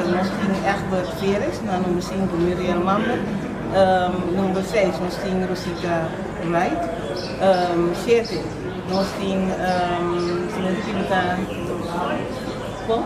4 nos tin Egbert Veres, na number 5 Muriel Mamber, number 6 nos tin Rosita Wright, 7 nos tin, si no ta ekivoká, Kon?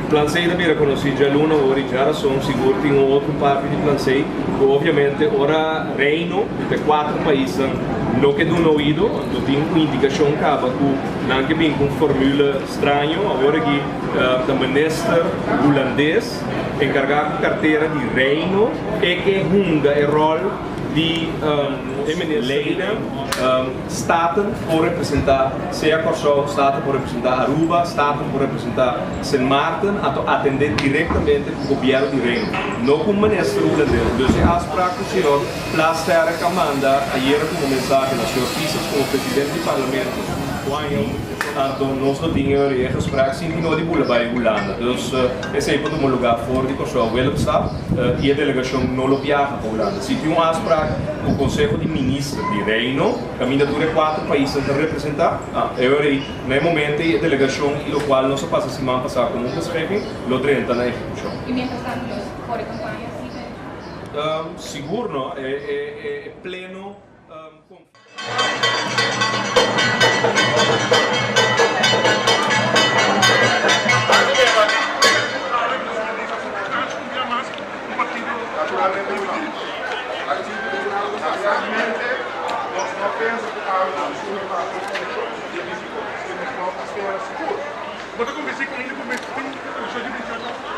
Plan C ta bira konosí djaluna ora i djarason sigur tin un otro parti di Plan C ku obviamente ora Reino di e kuater paisnan no ke duna oido anto tin un indikashon kaba ku nan ke bin ku un formule straño awor aki ta minister hulandes enkargá ku kartera di Reino e ke hunga e ròl di e minister leinan. Staten por representá sea Kòrsou, Staten por representá Aruba, Staten por representá Sint Maarten, anto atendé direktamente ku gobièrnu di Reino, no ku minister hulandes. Dus e afsprak ku señor Plasterk a manda ayera komo mensahe na señor Pisas komo presidente di parlamento, ku haña un anto nos lo tin e gesprek sin tin no di bula bai Hulanda. Dus esei por tuma lugá for di Kòrsou, Willemstad, i e delegashon no lo biaha pa Hulanda. Si tin un afsprak ku Konseho di Minister di Reino, kaminda tur e kuater paisnan ta representá, e ora ei, na e momento ei e delegashon i lokual nos a pasa siman pasá komo un bespreking lo drenta na ehekushon. I mientras tanto nos kore kampaña si ta e. Sigur no, e pleno. Dia 25, ku nos no a spera sigur. Bo ta konvensí ku ainda ku mester tin elekshon dia 28?